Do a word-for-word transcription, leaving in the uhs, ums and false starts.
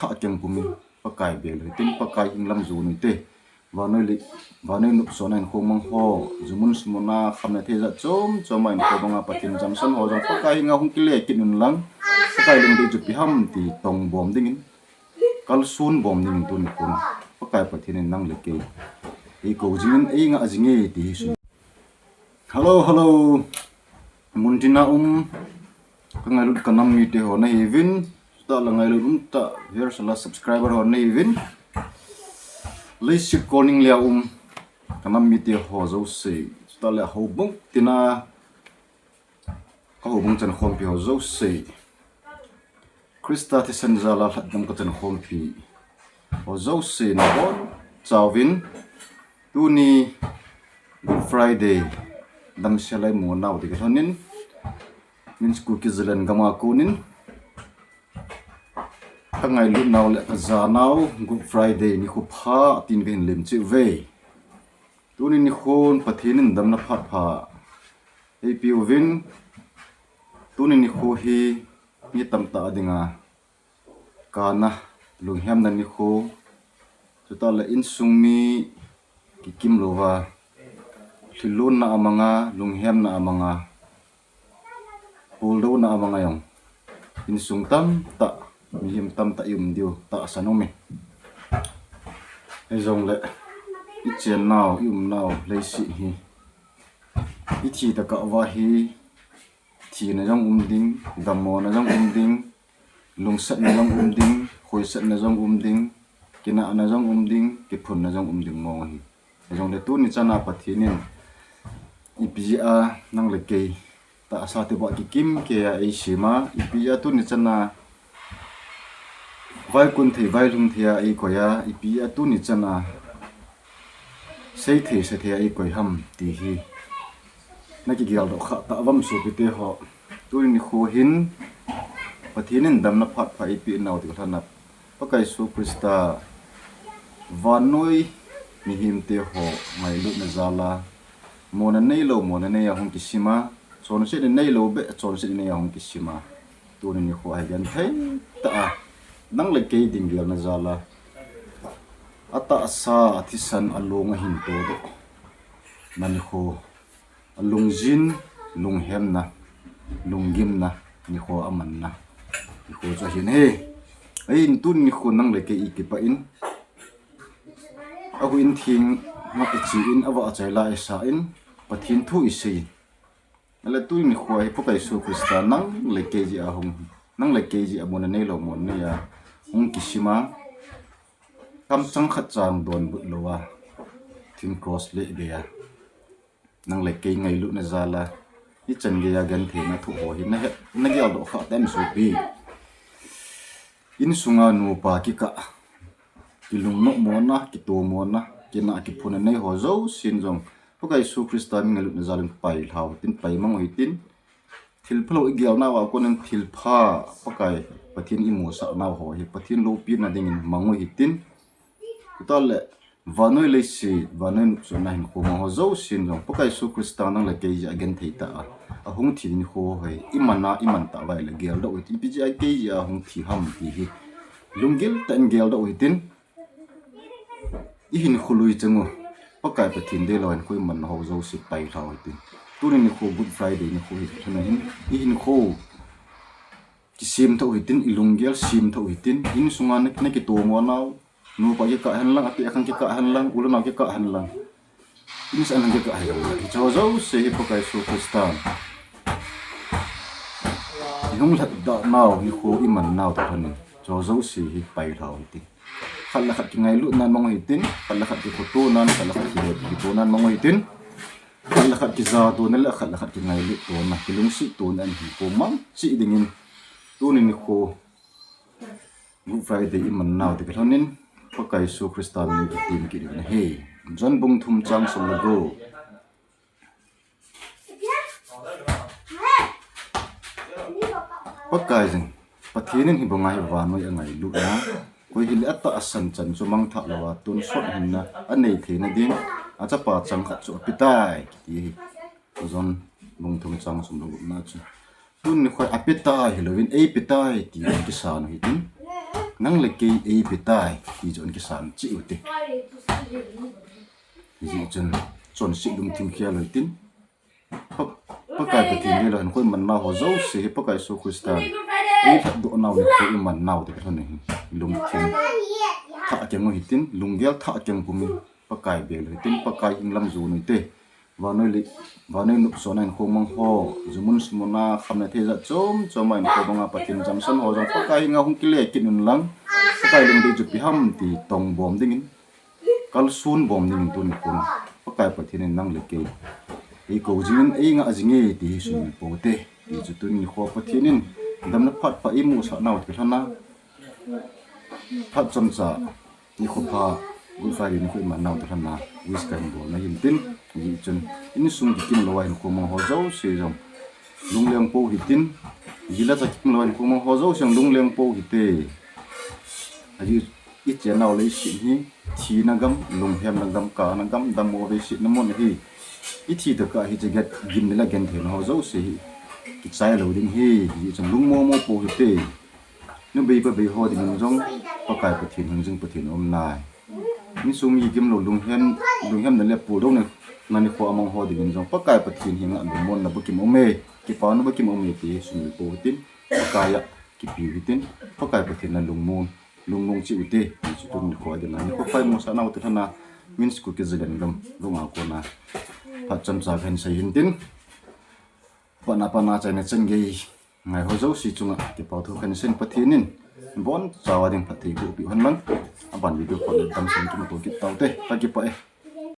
Kha keng pumin Pakai bel hitin, Pakai hing lam jun ute. Vanoi le, vanoi nopsahna in khomang ho, jumun sumuna, khamna thei jat chom chom a in khomanga Pathen jamsan ho jong Pakai hinga hung kile kit un lang, Pakai lungdei chu ipi ham ti tong bom dingin, kalsun bom dingin tuni khon Pakai Pathen in nang le kei eikou jingin, einga jing e ti hi sun. Hello, hello. Muntina um, ka ngailut ka nam mite ho nahiuvin, chutah le ngailut umtah viewers le subscriber ho nahiuvin. Leiset kolning lia um, ka nam mite ho jouse, chutah le houbung tina, ka houbung chankhompi ho jouse, Christa thisan jal a lhatdam ka chankhompi ho jouse nabonchauvin, tuni Good Friday damsel a imu nau ti kalhonin, min school kijilen gam a konin, ka ngailut nau le ka ja nau Good Friday nikho pha tin kahin lemcheh uve. Tuni nikhon Pathen in damna phat pha eipeuvin, tuni nikho hi mi tamtah dinga kana lunghemna nikho, chutah le insung mi kikim louva, lhilunna amanga, lunghemna amanga, puldouna amanga jong, insung tamtah, mihem tamtah i um diu tahsan aume. Hijongle, i chennau, i umnau leiset hi, i thi tokah uva hi, thina jong um ding, dammona jong um ding, lungsatna jong um ding, khoisatna jong um ding, kinahna jong um ding, kiphunna jong um ding mong ahi. Hijongle tuni chana Pathen in ipi a nang le kei tahsa tobang kikim keiya eisema, ipi a tuni chana vaikun thei vailhung thei a eikoiya, ipi a tuni chana seithei sethei a eikoi ham ti hi nakigeldoh khah tauvam sopite ho. Tuni nikho hin Pathen in damna phat pha eipeh nau ti kalhona, Pakai Jesu Christa vannoi mihemte ho ngailutna jal a, mona neilou mona nei a hung kisema, chonsetna neilou beh chonsetna nei a hung kisema, tuni nikho hi genthei tah a nang le kei ding gelna jal a, atahsa, athisan, along ahin todohna nikho, alungjin, lunghemna, lunggimna nikho amanna nikho chu ahin ahi. Ahin tuni nikho nang le kei ikipah in, ahuh in theng ngah ichen, avahchoi la isa in, Pathen thu isei in, ale tuni nikho hi Pakai Jesu Christa nang le kei jeh a hung, nang le kei jeh a mona neilou mona nei a hung kisema, kamchang khat chang donbut louva, thing cross leh geiya nang le kei ngailutna jal a, ichan geiya gentheina thu ho hi nahet, nageldoh khah tem sopi. Insunga nupa kikah, kilungnomna, kitomona, kinah kiphunna nei ho jousen jong, Pakai Jesu Christa mi ngailutna jal in pailhau hitin, paimang u hitin, thilphalou igelnauva konin thilpha, Pakai Pathen imusah nau ho hi Pathen loupina dingin mang u hitin, chutah le vannoi leiset, vannoi nopsahna hin khomang ho jousen jong, Pakai Jesu Christa nang le kei jeh a genthei tah a ahung thi nikho hi iman a, iman tah uva ahile geldoh u hitin, ipi jeh a kei jeh a hung thi ham ti hi lunggil tah in geldoh u hitin, ihinkho lui cheng u Pakai Pathen deilou hinkho imanna ho jouse pailhau hitin, tuni nikho Good Friday nikho hi thana hin, ihinkho kisemthah u hitin, ilunggel semthah u hitin, insunga na, nakitomo nau, nupa kikah henlang, ati akhang kikah henlang, u le nao kikah henlang, insung lang kikah henlang, hiche ho jouse hi Pakai Jesu Christa ihung lhatdoh nau, nikho iman nau toh lhonin, hiche ho jouse hi pailhau hitin, khat le khat kingailutnan mang u hitin, khat le khat kikhotonan, khat le khat kihettonan mang u hitin, khat le khat kijatona le khat le khat kingailuttona, kilungsettona in hinkho mang cheh dingin, tuni nikho Good Friday iman nau ti kalhonin, Pakai Jesu Christa min kitem kit u ahi. John bung thum chang som le gup. Pakaiyin, Pathen in hibanga hi vannoi angailutna, koi hile atahsan chan chu mangthah louva tonsot hinna anei theina ding, achapa changkhat chu apetai, kiti ahi. John bung thum chang som le gupna chu, tuni nikho apetai hilouvin eipetai ti kisan u hitin, Nang le kei eipe tai ti chu ana kisan cheh u te. Hijeh chun chonset lungthim khel u hitin, Pa, Pakai Pathen le hinkho iman nau ho jouse hi Pakai Jesu Christa in eilhatdoh nau nikho iman nau te kilhon ahi. Lungthim thah keng u hitin, lunggel thah keng pumin Pakai bel u hitin, Pakai hing lam jon u hite. Vannoi le, vannoi nopsahna hinkho mang ho, jumun sumuna, khamna thei jat chom chom a hinkho manga Pathen jamsan ho jong Pakai henga hung kile kit un lang, Pakai lungdei chu ipi ham ti tongbom dingin, kalson bom dingin tuni khon Pakai Pathen in nang le kei eikou jingin, eingah jinge ti hi sumil pou te. Ti chu tuni nikho Pathen in damna phat pha eimusah nau te kilhon a, phat chomcha nikho pha, Good Friday nikho iman nau te kilhon a wish kahin bol na hintin, hijeh chun insung kikim lou a hinkho mang ho jouse jong lungleng pou hitin, jilacha kikim lou a hinkho mang ho jouse jong lungleng pou hite. Ajeh ichennau leiset hi thina gam, lunghemna gam, kana gam, dammo veisetna mun ahi. Ithi tokah hiche gimna le gentheina ho jouse hi kichai lou ding ahi. Hijeh chun lungmomo pou hite. Nubei pabei ho dingin jong Pakai Pathen hing jing Pathen aum nai. Insung mi gimlou, lunghem, lunghemna le puldouna nikho amang ho dingin jong Pakai Pathen henga lungmonna bukim aume, kipauna bukim aume ti sumil pou hitin, Pakai a kipiu hitin, Pakai Pathen a lungmong, lungmong cheh u te. Ti chu tuni nikho dinga nikho pha eimusah nau te kilhon a, min school kijalen gam lunga kona phat chomcha kahin sei hintin, patna, patna achaina chan gei ngai ho jouse chunga kipathu kahin seiyin, Pathen in ibonchauva ding phatthei eiboh peh u hen lang. Aban video phat le damsel in kimuto kit tau te. Kakipah e.